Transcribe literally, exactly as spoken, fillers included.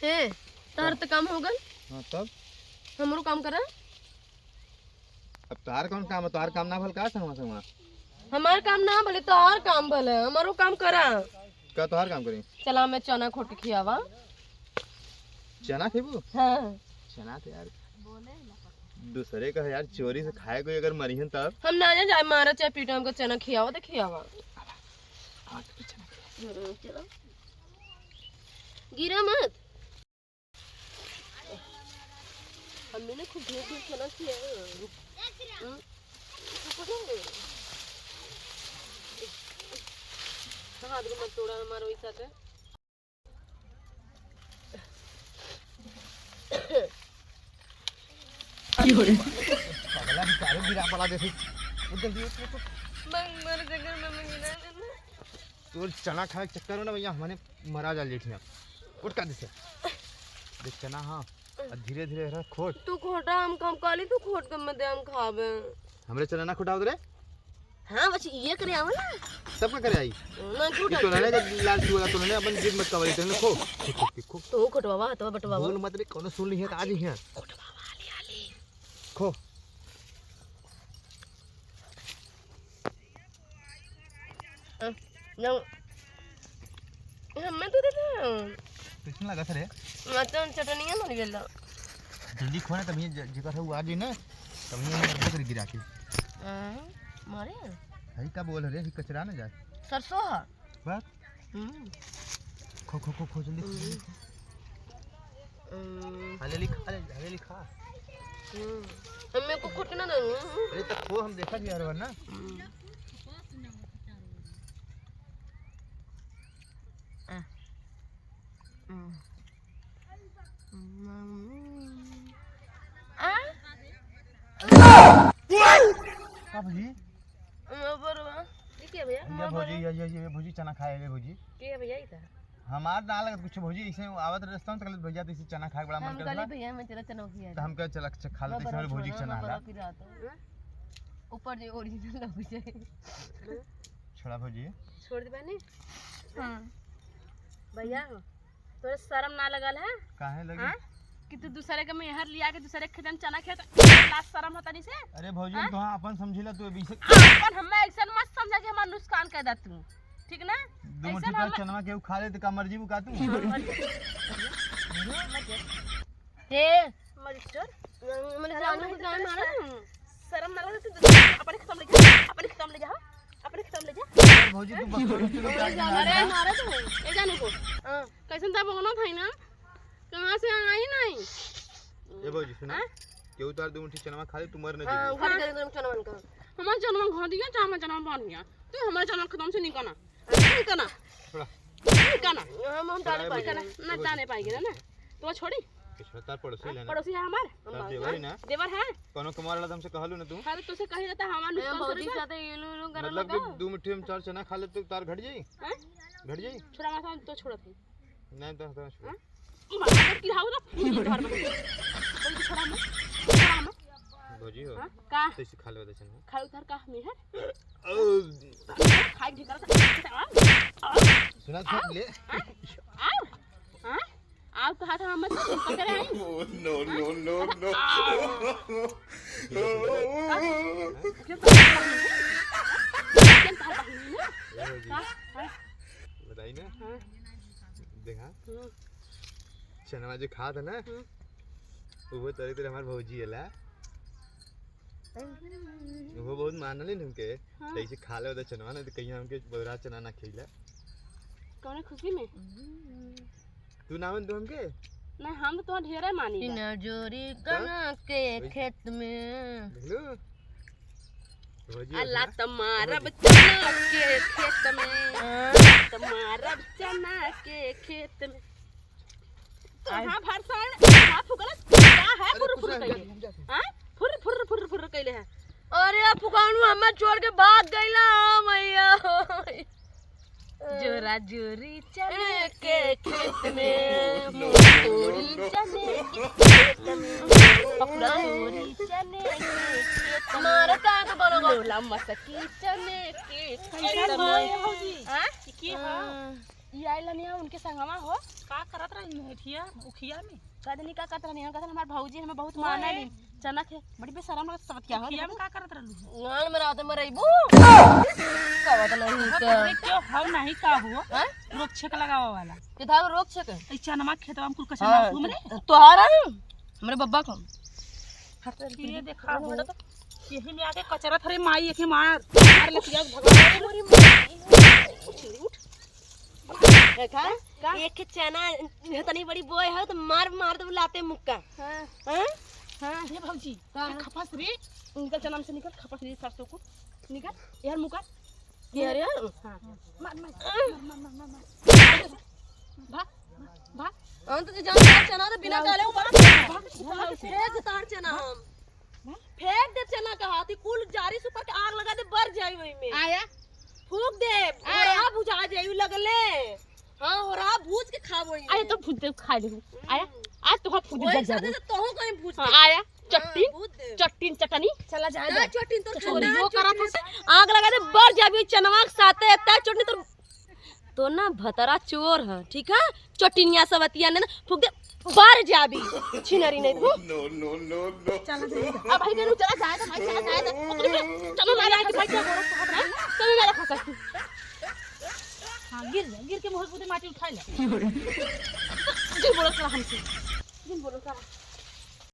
हे, तोहर त काम हो गल। हाँ, तब? हमरो काम करा। अब तोहार कौन काम है? तोहार काम ना भल का संगवा संगवा? हमार काम ना भले, तोहार काम भले, हमरो काम करा। का तोहार काम करी? चला, मैं चना खोट के खियावा। चना खेबू? हाँ। चना तो यार दूसरे का है यार, चोरी से खाए कोई अगर मरिहन तब? हम ना जाए, मारा चाहे पीटा, हमको चना खियावा तो खियावा। हम्म, चलो। गिरा मत। हमने ना खूब ढेर ढेर चना खिया। हम्म। हाँ, अभी मत तोड़ा हमारा वैसा के। की हो रे? पगला, बेचारे गिरा पड़ा देखे। उठ जल्दी, उठ, उठ, उठ। मैं मर जंगल में, मैं गिरा देना। तोर चना खाए के चक्कर में ना भैया, हमने मरा जा लेठिया। उठ का दिसे। देख चना, हाँ। आ धीरे धीरे रह, खोट। तू खोटा, हम कम काली, तू खोट के मत दे, हम खाबे। हमरे चना ना खोटावत रे। हाँ, बस ये करे आवा ना। सबका करे आई। ना ये खोटा। तो ना का लाल चुआ, तो ना अपन जिद मत कवरी, तो ना खो। खो, खो, खो, खो। तू खोटवावा, तो बटवावा। बोल मत रे, कोनो सुन लिहे तो आज ही है। खोटवावा, हाली, हाली। खो। अ, जाओ। हमें तो देते हैं। कैसन लगा सर? मचन चटनिया मर गेला। जल्दी खो ना, तभी ज-, जेकर है वो आ जाई ना, तभी हम मरबे करी गिरा के। हाँ, मारे? हई का बोल रे, हई कचरा ना जाए। सरसों है। बस। हम्म। खो, खो, खो, खो, जल्दी खो, जल्दी खो। हम्म। हले लिखा, हले, हले लिखा। हम्म। हमें को खोट के ना दे। अरे तो खो, हम देखा भी हर बार ना। हम्म। आ। हम्म। आ? का भौजी? बरोबर। ये क्या भैया? ये भौजी, ये, ये, ये भौजी चना खाए ले भौजी। के भैया ई त? हमार ना लगत कुछ भौजी, ऐसे आवत रहे रास्ता में तो कहले, "भैया, तो इसे चना खाए के बड़ा मन हम करत कहली, बा।" "भैया, मैं चला चना खिया तो दे।" हम कहे, "चला, अच्छा, खा लेते हैं, भौजी के चना ला।" ऊपर जो original लग जाए। छोड़ा भौजी। छोड़ दे बहनी। हाँ। भैया हो, तोरे शर्म ना लगल है? काहे लगी? हाँ? कि तू दूसरे के मेहर लिया के दूसरे के खेत में चना खेत, लाज शर्म होता नहीं से? अरे भौजी, हाँ? हम तो हाँ अपन समझिला, तू अभी से अपन हमें ऐसा मत समझा कि हमार नुकसान कर दे तू, ठीक ना? दो मुट्ठी ऐसा तो हम चनवा केहू खा ले तो का मर जीबू का तू? हाँ, मर जा। हे, मजिस्टर, मने शर्म जानू नहीं को तो जान मारा। शर्म ना लगे तू, अपने खेत में ले जा, अपने खेत में ले जा, अपने खेत में ले जा। यार भौजी, तू बकवास मत कर, अरे मारा तू, ए जानू को। हाँ। कैसन ता बोलत है ना? कहाँ से आई नहीं? ए भौजी, सुना। हाँ? केहू तार दो मुट्ठी चनवा खा ले, तू मर न हाँ, जीबू। उखाड़ के एकदम चनवन का। हमार चनवा खा दिया, चाहे हमार चनवा बन गया। तू हमार चनवा खत्म से निकलना। निकलना। छोड़ा। निकलना। हम, हम ताने छोड़ा, पाएंगे। निकलना। ना ताने पाएंगे ना। तो छोड़ी। छोड़ा, तार पड़ोसी हाँ, लेना। पड़ोसी है हमार। तार देवर है ना? देवर है। कोनो कमार वाला तो हमसे कहलू ना तू। अरे, तुझसे कही रहता, हमार ए, नुकसान भौजी करेगा। साथे ये लो, लो, मतलब कि दो मुट्ठी में चार चना खा ले तो तार घट जाई? हाँ? घट जाई? छोड़ा, माथा तो छोड़ा थे। नहीं तो, तो छोड़ा। हाँ? मार के गिराओ ना, फूट के घर में। कोई छोड़ा मत, छोड़ा मत। भौजी हो, हाँ? का? तो इसे खा लो, दे चना। खा उधर का मेहर? ओ। खाए भी करता, आ? आ? सुना, सुन ले। हाँ? आ? हाँ? आओ कहा था, हम मत पकड़े आई। No, no, no, no। क्यों? क्यों? क्यों? ए भौजी। का? हाँ? बताई ना। हाँ। देखा, हम्म। चनवा जो खात है ना, हम्म। वो तोरे तोरे हमार भौजी है ला। हम्म। वो बहुत मानले न हमके, हाँ। तो ऐसे खा ले उधर चनवा ना, तो कहीं हमके बौरा चना ना खिला। कौने खुशी में? तू ना मन तू हमके? नहीं, हम तो तुम्हारा ढेरे मानी बा। जोरी कहाँ के खेत में। देख लो। भौजी अल्लाह होत ना। तमारब भौजी। चना के खेत में, हाँ। तमारब चना के खेत में। तो आय। हाँ, भरसाण, हाँ, फुकला, का है, अरे, फुर, कुछ फुर नहीं, कइले? हम जाते हैं। हाँ? फुर, फुर, फुर, फुर कइले है। अरे, फुकानू हमें छोड़ के भाग गइला, मैया। जोरा जोरी चने के खेत में, मुंह तोड़ी चने के खेत में, पकौड़ा तोड़ी चने के खेत मारे का तो दोनों को। लोला मसकी चने के। कैसन हो, ए भौजी? हाँ? ई के ह? हाँ। ई आइल रहनी है उनके संगवा हो। का करत रहनी है ठिया, उखिया में? का जानी का करत रहनी है, कहत हमार भौजी हमें बहुत माना है। चना खे, बड़ी बेशरम लगत सब क्या हो। उखिया में का करत रहलू? गान में रहते मरैबू। का बात नहीं तो। अरे क्यों, हम नहीं का हो? हाँ? रोक छेक लगावा वाला। के धाव रोक छेक? ई चनमा खेतवा में कुल कचरा हाँ, ना घूम रे। तोहारा है? हमरे बब्बा का। ये देखा हो। यही में आके कचरा थरे माई एके मार। मार ले पिया भगवान। देखा? का? एक चना इतनी बड़ी बोए है तो मार, मार दे लाते मुक्का। हाँ। हाँ? हाँ। ये भौजी, का? ये खपस रे। निकल चना में से निकल, खपस रे सरसों को। निकल, यार मुक्का। ये अरे यार। हाँ। मार, मार, मार, मार, मार, मार। भाग, भाग। हम तो जान तार चना तो बिना डाले ऊपर। भाग, भाग, फेंक तार चना हम। फेंक दे चना का हाथी, कुल जारी से ऊपर के आग लगा दे, बर जाई वही में। आया। फूक दे, आया। होरा बुझा जाई लगले। हाँ, होरा भूज के खाबो ही। आया तो भूज दे, खा ले। आया, हम्म। आज तो हम भूज वही दे साथे जाबो। तो तोहू कहीं भूज हाँ, दे। आया, हाँ, चट्टी, भूज दे। चट्टी, चटनी। चला जाए ना, दे। चट्टी तोर चोरी खानदान वो चट्टी करत से। आग लगा दे, बर जाबी चनवा के साथे, एता चट्टी तोर तो ना भतरा चोर ह, ठीक है? चोटिनिया सवतिया ने ना फूक दे, बार जाबी, छिनरी नहीं तू। No, no, no, no। चला जाए। अब भाई कहलू, चला जाए तो भाई, चला जाए तो। चलो ना, यहाँ के भाई क्या बोलत कहत रहे? चलो ना, रखा सकती। हाँ, गिर जा, गिर के मुँह पे माटी उठा ले। जो बोलत रहा हमसे।